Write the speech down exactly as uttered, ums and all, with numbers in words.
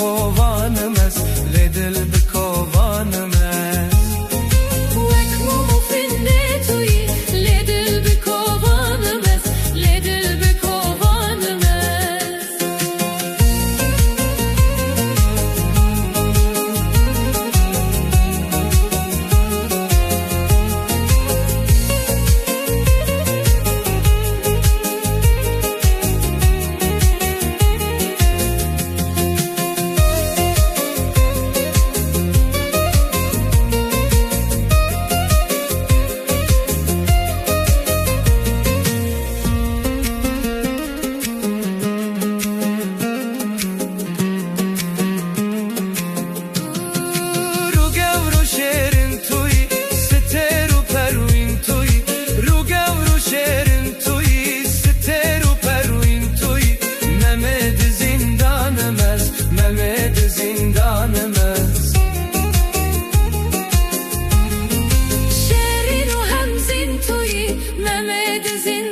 Kovanim ez, lê dil bi kovanim ez. Wek mûm û findê tu yî, lê dil bi kovanim ez, lê dil bi kovanim ez. Rûgew rû şêrin tu yî, stêr û perwîn tu yî. Rûgew rû şêrin tu yî, stêr û perwîn tu yî. Memê di zîndanim ez, Memê di zîndanim ez. Şêrîn û hemzîn tu yî, Memê di zîn-